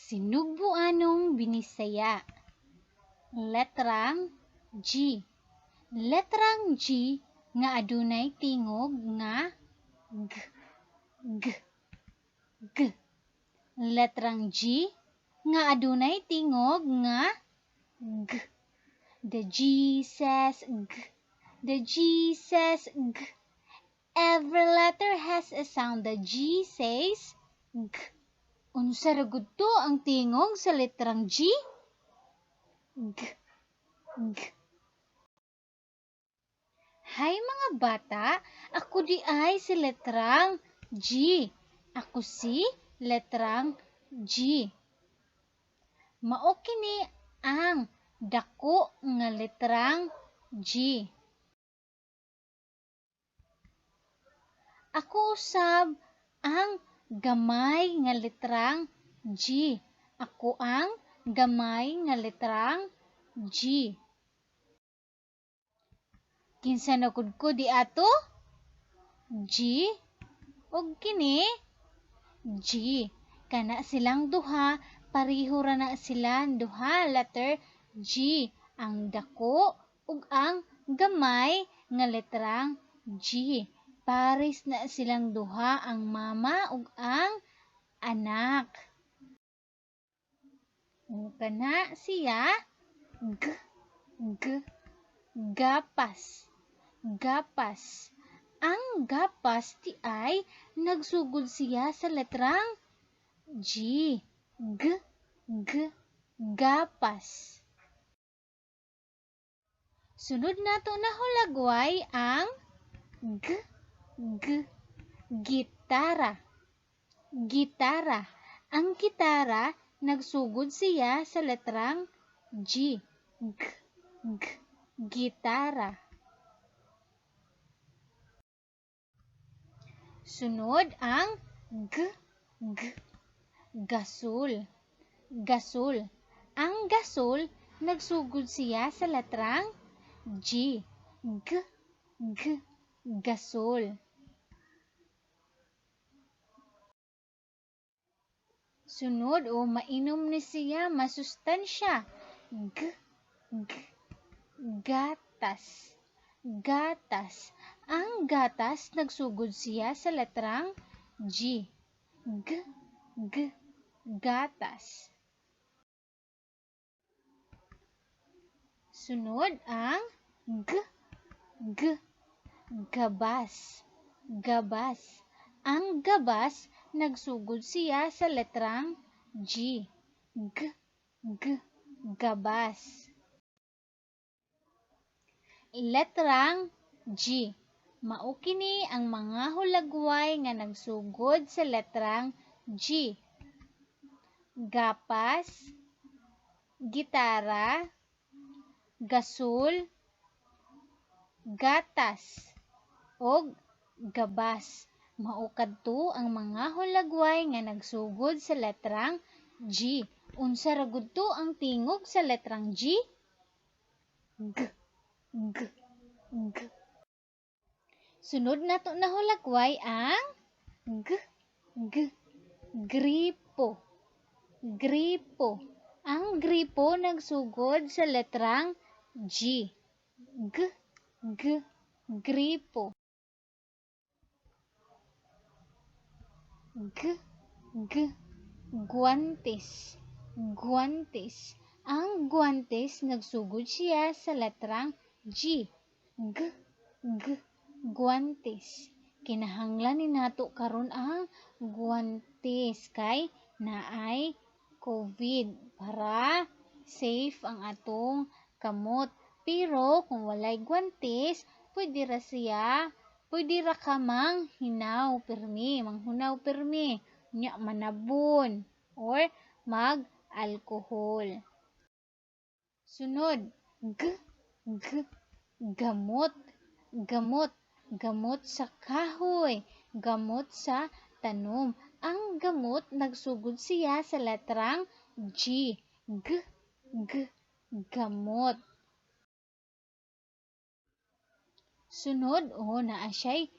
Sinugbuanong Binisaya. Letrang G. Letrang G nga adunay tingog nga G, G, G. Letrang G nga adunay tingog nga G. The G says G. The G says G. Every letter has a sound. The G says G. Unsa ra gud to ang tingog sa letrang G? G. G. Hi, mga bata, ako diay si letrang G. Ako si letrang G. Mao kini ang dako nga letrang G. Ako usab ang gamay nga letrang G. Ako ang gamay nga letrang G. Kinsa na gud ko di ato? G ug kini G. Kana silang duha, pareho ra na sila duha letter G, ang dako ug ang gamay nga letrang G. Pares na silang duha, ang mama ug ang anak. Ug kana siya G, G, gapas, gapas. Ang gapas ti ay nagsugod siya sa letrang G. G, G, gapas. Sunod nato na hulagway ang G, G, gitara, gitara. Ang gitara nagsugod siya sa letrang G. G, G, gitara. Sunod ang G, G, gasol, gasol. Ang gasol nagsugod siya sa letrang G. G, G, gasol. Sunod, o mainom ni siya, masustansya. G, G, gatas, gatas. Ang gatas nagsugod siya sa letrang G. G, G, gatas. Sunod ang G, G, gabas, gabas. Ang gabas nagsugod siya sa letrang G. G, G, gabas. Letrang G. Mao kini ang mga hulagway nga nagsugod sa letrang G. Gapas, gitara, gasol, gatas, ug gabas. Mao kadto ang mga hulagway nga nagsugod sa letrang G. Unsa ra gud to ang tingog sa letrang G? G, G, G. Sunod nato na hulagway ang G, G, gripo, gripo. Ang gripo nagsugod sa letrang G. G, G, gripo. G, G, guantes, guantes. Ang guantes nagsugod siya sa letrang G. G, G, guantes. Kinahanglan ni nato karon ang guantes kay naay COVID para safe ang atong kamot. Pero kung walay guantes, pwede ra siya, pwede ra ka manghinaw pirmi, manghunaw pirmi, nya manabon or mag-alcohol. Sunod, G, G, gamot, gamot, gamot sa kahoy, gamot sa tanom. Ang gamot nagsugod siya sa letrang G. G, G, gamot. Sunod, o naa siya'y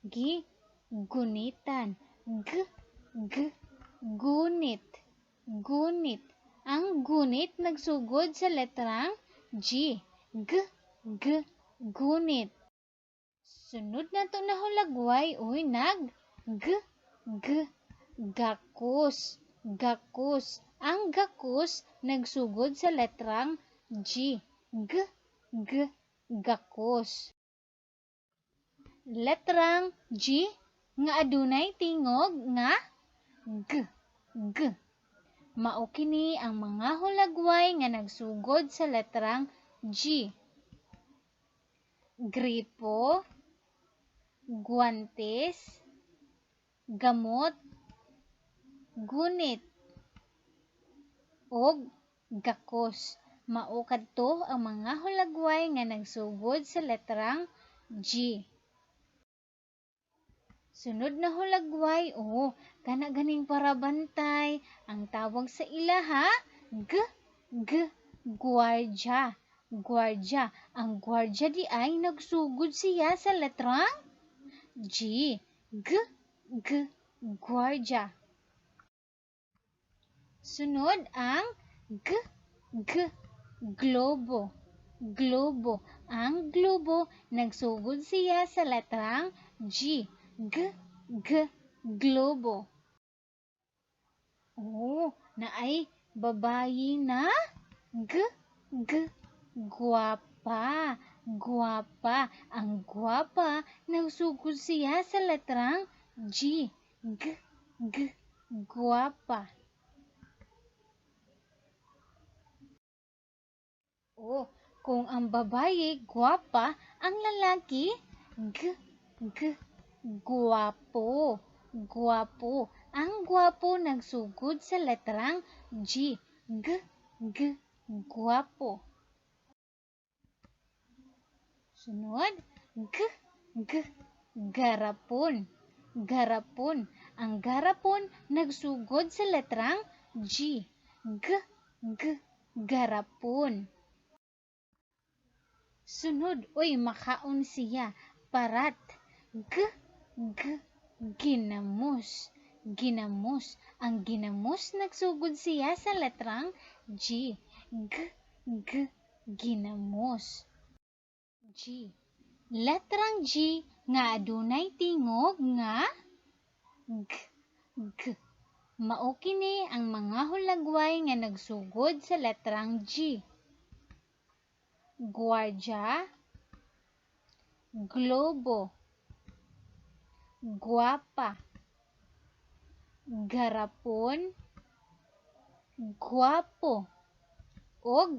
gigunitan. G, G, gunit, Gunit. Ang gunit nagsugod sa letrang G. G, G, gunit. Sunod nato na hulagway, uy, nag G, G, gakos. Gakos. Ang gakos nagsugod sa letrang G. G, G, gakos. Letrang G nga adunay tingog nga G, G. Mao kini ang mga hulagway nga nagsugod sa letrang G. Gripo, guwantes, gamot, gunit, ug gakos. Mao kadto ang mga hulagway nga nagsugod sa letrang G. Sunod na hulagway, oh, kana ganing parabantay, ang tawag sa ilaha, G, G, gwardya. Gwardya. Ang gwardya di ay nagsugod siya sa letrang G. G, G, gwardya. Sunod ang G, G, globo. Globo. Ang globo nagsugod siya sa letrang G. G, G, globo. Oh, naay babayi na G, G, gwapa. Gwapa. Ang gwapa nagsugod siya sa letrang G. G, G, gwapa. Oh, kung ang babaye gwapa, ang lalaki G, G, guwapo. Guwapo. Ang guwapo nagsugod sa letrang G. G, G, guwapo. Sunod, G, G, garapon. Garapon. Ang garapon nagsugod sa letrang G. G, G, garapon. Sunod, uy, makaon siya. Parat. G, G, ginamos. Ginamos. Ang ginamos nagsugod siya sa letrang G. G, G, ginamos. G. Letrang G nga adunay tingog nga G, G. Mao kini ang mga hulagway nga nagsugod sa letrang G. Gwardya, globo, gwapa, garapon, gwapo, ug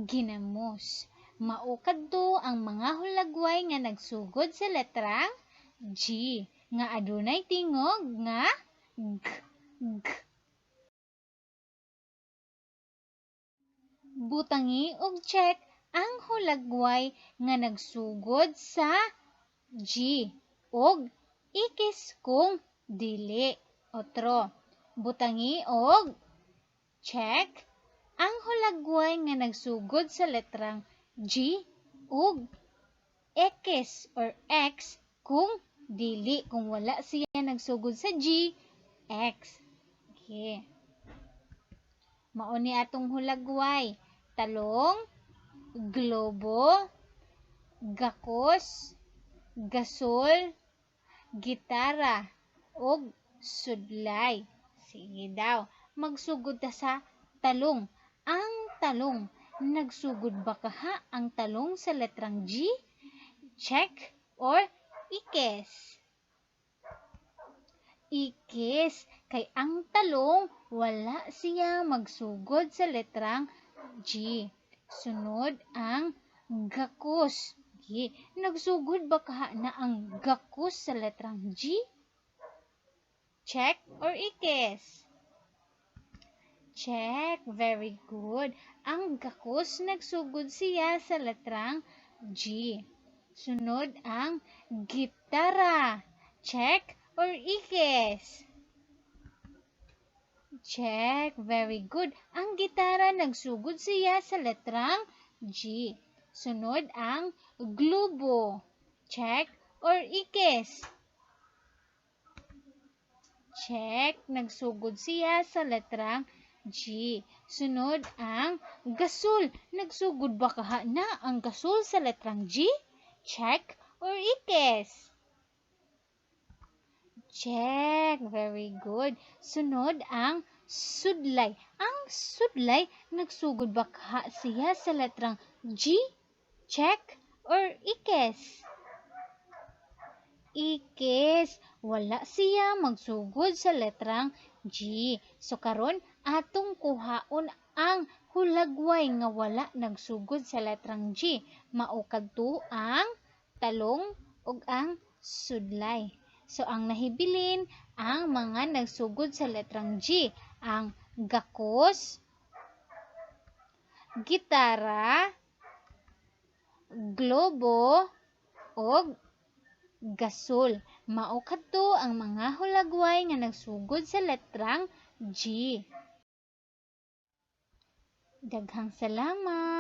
ginamos. Mao kadto ang mga hulagway nga nagsugod sa letrang G nga adunay tingog nga G, G. Butangi og check ang hulagway nga nagsugod sa G ug ikis kung dili. Otro, butangi og check ang hulagway nga nagsugod sa letrang G ug X or X kung dili. Kung wala siya nagsugod sa G, X. Okay. Mao ni atong hulagway. Talong, globo, gakos, gasol, gitara, ug sudlay. Sige daw. Magsugod ta sa talong. Ang talong. Nagsugod ba kaha ang talong sa letrang G? Check or ikes? Ikes. Kay ang talong, wala siya magsugod sa letrang G. Sunod ang gakos. G. Nagsugod ba kaha na ang gakos sa letrang G? Check or ikes? Check. Very good. Ang gakos nagsugod siya sa letrang G. Sunod ang gitara. Check or ikes? Check. Very good. Ang gitara nagsugod siya sa letrang G. Sunod ang globo. Check or ikes? Check. Nagsugod siya sa letrang G. Sunod ang gasol. Nagsugod ba kaha na ang gasol sa letrang G? Check or ikes? Check. Very good. Sunod ang sudlay. Ang sudlay, nagsugod ba kaha siya sa letrang G? Check or ikes? Ikes. Wala siya magsugod sa letrang G. So karon atong kuhaon ang hulagway nga wala nagsugod sa letrang G. Mao kadto ang talong ug ang sudlay. So ang nahibilin ang mga nagsugod sa letrang G, ang gakos, gitara, globo, ug gasol. Mao kadto ang mga hulagway nga nagsugod sa letrang G. Daghang salamat.